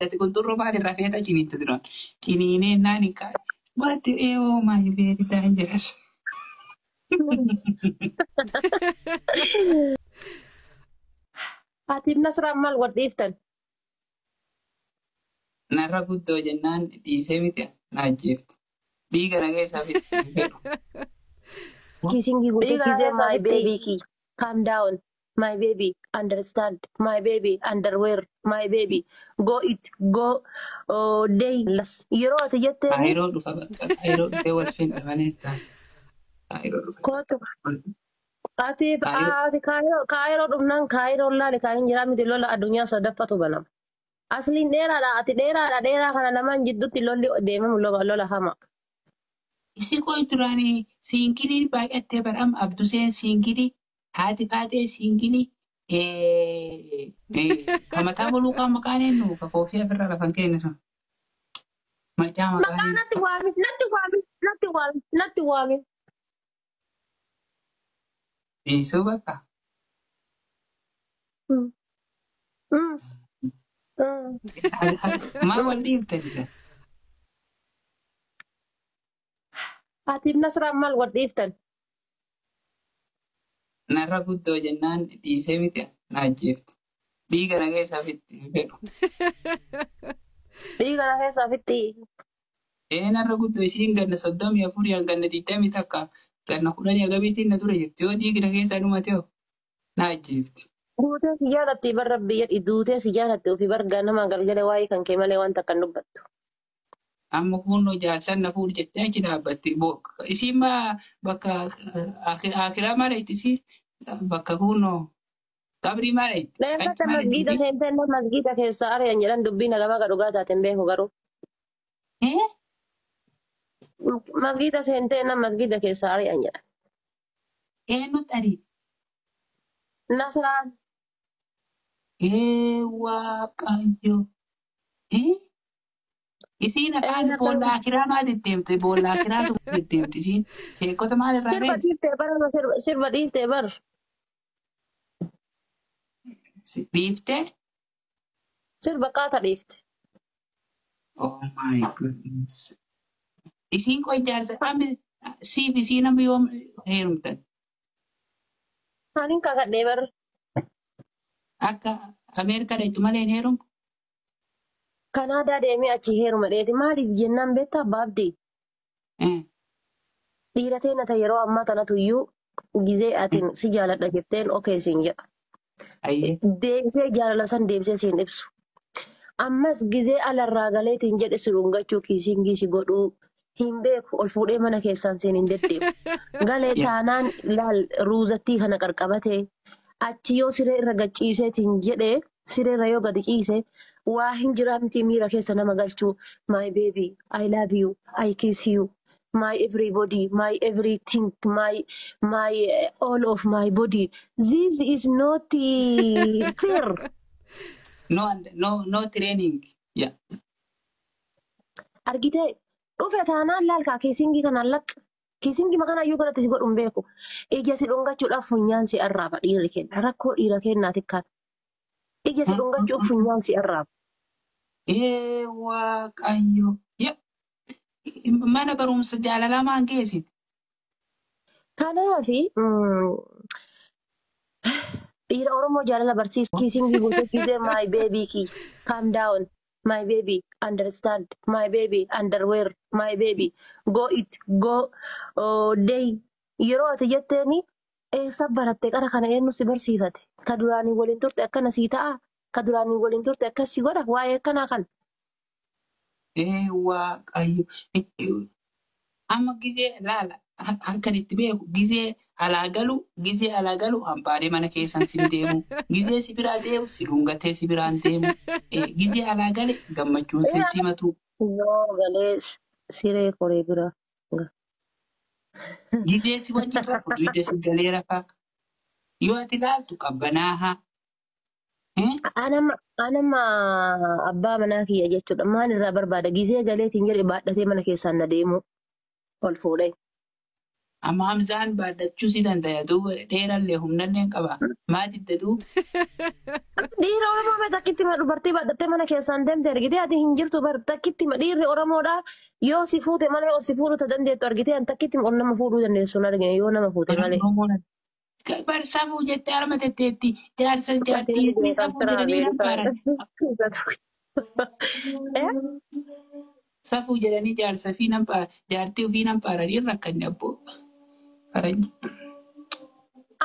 Ati qunxurroo maalirraa feeta ciniinta duraan. Ciniinee naan hin kaa'e. What oh my very dangerous. Atiif Nasraan maal wal dhiiftan? Narra guddoo jennaan dhiisee miti na ajjeefte. Dhiiga na keessaa fixxe hin fedhu. Kissing gootee Dhiiga gisee keessaa my fixxi. Baby key calm down, my baby understand, my baby underwear, my baby go it go, oh, day las yeroo ati jetteeni. Kaayiroo dhufa bakka kaayiroo dhufee wal finna malee ta'a. Kaayiroo dhufa. Kootu atiif Kaayiroo. Ati kaayiroo kaayiroo dhufnaan kaayiroon laali kaayin jiraa miti lola addunyaa sadaffatu banama. Asliin dheeraadha, ati dheeraadha, dheeraa kana lamaan jidduutti lolli deemamu lola lola hama. Isi koy duraanii single baay'attee baram Abduseen single, haati faatee single, ka mataa boluuqaa maqaan eenyu ka koofii ofirraa lafan keenya sun. Macaa maqaan Maqaa eenyu. Natti waami, natti waami, natti waami, natti waami. Dhiisuu bakka. Maal wal dhiiftan isa? Atiif Nasraan maal wal dhiiftan? Narra guddoo jennaan dhiisee miti na ajjeefte. Dhiiga na keessaa fixxe hin fedhu. Dhiiga na keessaa fixxi. Ee, narra guddoo isiin ganna 34, ganna 21, ganna 10 agamiitiin na dura jirti. Yoo dhiigi na keessaa dhumate hoo na ajjeefti. Duutee si jaalatti bar rabbi jedhi, duutee si jaalatti ofii bar ganama galgala waa'ee kan kee malee wanta kan dubbattu. Amma kunoo jaarsan na fuudhi jettee achi dhaabbatti. Isiin maa bakka akiraa maal itti isiin bakka kunoo qabrii maal itti? Achi Leeffata maal itti masgiida isiin? seentee masgiida keessa ari'an jedhan dubbii nagama ga dhugaa taateen beeku garuu. Eh? Masgiida seentee masgiida keessa ari'an jedhan. Eenyutti ari'e? Nasraan. Ee Waaqayyo. Eh? Isiin afaan boolla akiraa maal deddeemte? Boolla akiraa sun deddeemte isiin. Sheekota maal irraa Sirba beekti? dhiiftee bar, sirba dhiiftee bar. Dhiiftee? Sirba qaata dhiifte. Oh my goodness. Isiin koo ijaarsa amma siif isiin amma yoom heerumtan? Anin kakadhee bar. Akka Ameerikaa dheettu malee hin heerumtu? Kanaadaa deemee achi heeruma dheeti. Maaliif jennaan beektaa baabdii? Dhiira teena ta'e yeroo ammaa tanatu iyyuu gizee atiin si jaaladha jetteen okay siin jedha. Ayyee. Deebisee jaalala san deebisee siin ibsu. Ammas gizee alarraa galeetiin jedhe si dhungachuu, kissing si godhuu hin beeku, ol fuudhee mana keessaan siin hin deddeemu. Galee taanaan laal ruuzattii kana qarqabatee achi yoo siree irra gad ciiseetiin jedhee, siree irra yoo gadi ciise waa hin jiraamti miira keessa nama galchuu, my baby, I love you, I kiss you, my everybody, my everything, my all of my body. This is not fair. No, no, no training. Yeah. Argitee dhufe taanaan laal kaa kissing kanaan laq kissing makanaayyuu kanatti si godhu hin beeku. Ija si dhungachuudhaaf funyaan si arraaba dhiirri kenna. Rakkoo dhiira kennaa xiqqaan. Ija si dhungachuuf funyaan si arraaba. Ee Waaqayyo. Yeah. Mana barumsa jaalalaa maan geessin? Kanaafi dhiira Oromoo jaalala barsiisu kissing gootee my baby key calm down, my baby understand, my baby underwear, my baby go it go, oh, day yeroo ati jetteeni eessa baratte qara kana, eenyu si barsiifate, ka duraanii waliin turte akkana sii ta'a, ka duraanii waliin turte akkas si godha waa'ee akkanaa kana. Ee Waaqayyo. Amma gizee laala akkan itti beeku gizee alaa galu hambaalee mana keessan sin deemu, gizee si biraa deemu si dhungatee si biraan deemu, gizee alaa gale gammachuun sin simatu. Yoo galee siree koree bira. Gizee si wajjin rafu duyda si galee rafaa, yoo ati laaltu qabbanaahaa. Anama anama abbaa manaa kiyya jechuudha. Maal irraa barbaada? Gizee galeetiin jedhe baadhatee mana keessaan na deemu ol fuudhee. Amma Hamzaan baadhachuu si danda'a duuba dheerallee humnallee hin qaba. Maa didda duuba? Dhiira Oromoo bee takkitti ma dubartii baadhattee mana keessaan deemte argitee ati hin jirtu bar takkitti ma dhiirri Oromoodha yoo si fuute malee ol si fuudhu ta dandeettu argitee an takkitti ol nama fuudhuu dandeessu hin argine yoo nama fuute malee. Bar safuu jettee harma tetteetti jaarsa jaartii isni safuu jedhanii nan paaran. Safuu jedhanii jaarsa fi nan jaartii ofii nan paaran hin rakkanne abboo. Faranji.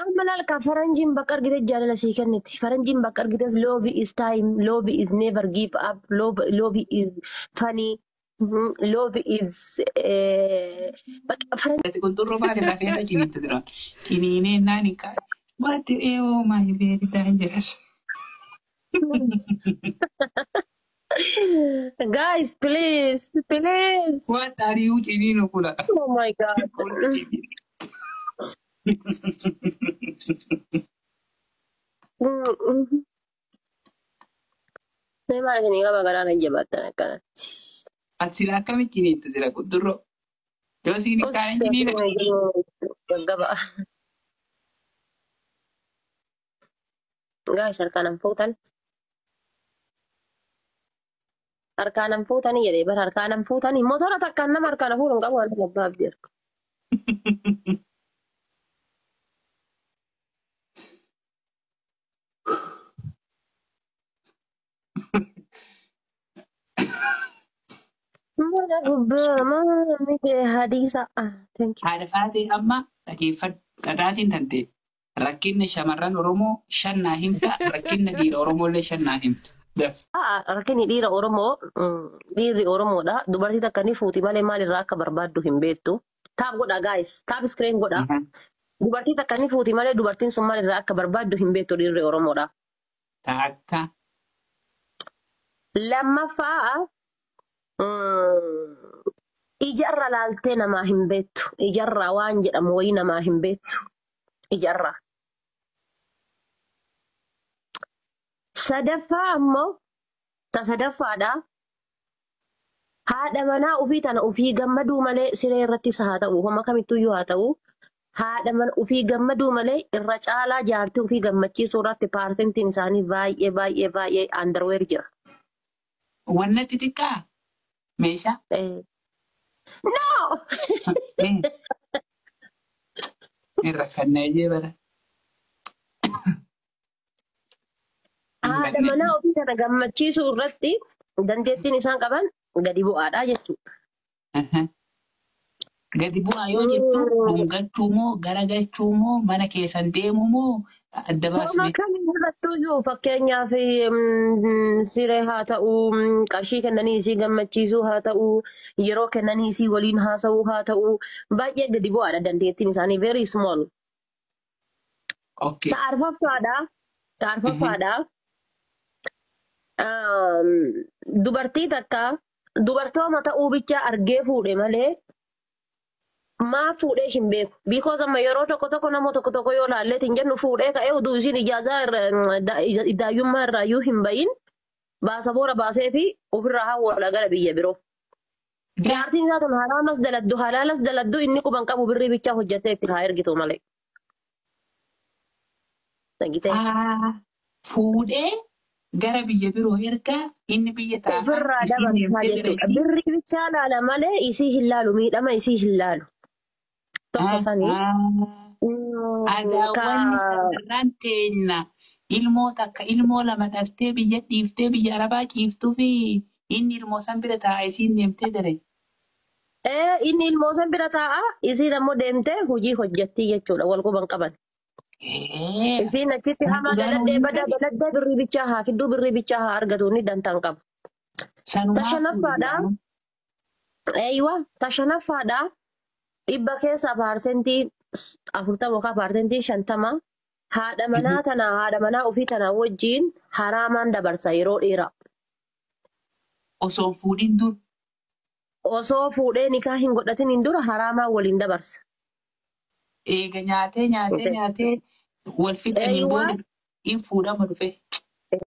Amma laal ka faranjiin bakka argite jaalala sii kenniti. Faranjiin bakka argites love is time, love is never give up, love is funny, love is bakka faranjiin. Ati qunxurroo maali lafeeta ciniitti turan. Ciniinee naan hin kaa'e. Waanti eewoo maali beeku ta'an jiras. Guys, please, please. Waan ari'uu ciniinu kula. Oh my God. Mee maal isinii qaba garaan hin jabaattan akkanatti. Ati sila akkamitti ciniitti jira qunxurroo? Yoo siin hin kaa'e ciniina. Gaggaba. Guys, harkaan fuutan. Harkaan fuutanii jedhee bara harkaan fuutanii motora takkaan nama harkaan fuudhu hin qabu waan abbaa abdii harka. Mana gubbaa mana miti hadiisa. Thank you. Haadha faatee amma dhageeffadhu qadaatiin tante rakkinni shamarran Oromoo shan naa himta rakkinni dhiira Oromooillee shan naa himta. Rakkinni dhiira Oromoo dhiirri Oromoodha. Dubartii takka ni fuuti malee maalirraa akka barbaaddu hin beektu. Tap godha guys. Tap screen godha. Dubartii takka ni fuuti malee dubartiin sun maalirraa akka barbaaddu hin beektu dhiirri Oromoodha. Taakka. Lammaffaa ijarra laaltee namaa hin beektu. Ijarraa waan jedhamu wayii namaa hin beektu. Ijarraa. Sadaffaa ammoo ta sadaffaadha. Haadha manaa ofii tana ofii gammaduu malee siree irrattis haa ta'u, homa kamittuyyuu haa ta'u, haadha mana ofii gammaduu malee irra caalaa jaartii ofii gammachiisuu irratti paarsentiin isaanii baay'ee baay'ee baay'ee underwear jira. Wanna xixiqqaa meeshaa. No! Irra kannee jee bara. Haadha manaa ofii tana gammachiisuu irratti dandeettiin isaan qaban gadi bu'aadha jechuudha. Gadi bu'aa yoo jettu dhungachuu moo garagalchuu moo mana keessan deemuu moo adda Homa baasnee? kamiin irrattuyyuu fakkeenyaaf siree haa ta'uu, qarshii kennanii isii gammachiisuu haa ta'uu, yeroo kennanii isii waliin haasa'uu haa ta'uu, baay'ee gadi bu'aadha dandeettiin isaanii very small. Okay. Ta arfaffaadha. Ta arfaffaadha. Dubartii takka dubartooma ta'uu bicha argee fuudhe malee maa fuudhee hin beeku. Because amma yeroo tokko tokko nama tokko tokko yoo laalleet hin jennu fuudhee ka'ee oduu isiin ijaazaa daayyummaa irraayyuu hin bahin baasaboora baasee fi ofirraa hawwala gara biyya biroo. Jaartiin isaa tun haraamas daladdu halaalas daladdu inni quban qabu birrii bichaa hojjettee itti haa ergitu malee. Dhagitee. Fuudhee gara biyya biroo ergaa inni biyya taa'aa Ofirraa isiin dabarsaa deemtee jechuudha. jira. Birrii bichaa laala malee isii hin laalu miidhama isii hin laalu. Tokko sanii. Adaawwan shamarran teenya ilmoo takka ilmoo lama dhaltee biyya dhiiftee biyya arabaa ciiftuu fi inni ilmoo san bira taa'a isiin deemtee daree. Inni ilmoo san bira taa'a isiin ammoo deemtee hojii hojjettii jechuudha wal quban qaban. Isiin achitti hamaa daladhee badaa daladhee birrii bichaa haa fidduu birrii bichaa haa argatu inni dantaan qabu. Sanumaa Tashanaffaadha. Eeywa tashanaffaadha. Dhibba keessa 40% yookaan 50% haadha manaa tana haadha manaa ofii tana wajjin haraamaan dabarsa yeroo dheeraa. Osoo fuudhin dur. Osoo fuudhee nikaa hin godhatin dura haraamaan waliin dabarsa. Eega nyaatee nyaatee nyaatee wal fixaniin booda in fuudhama dhufe.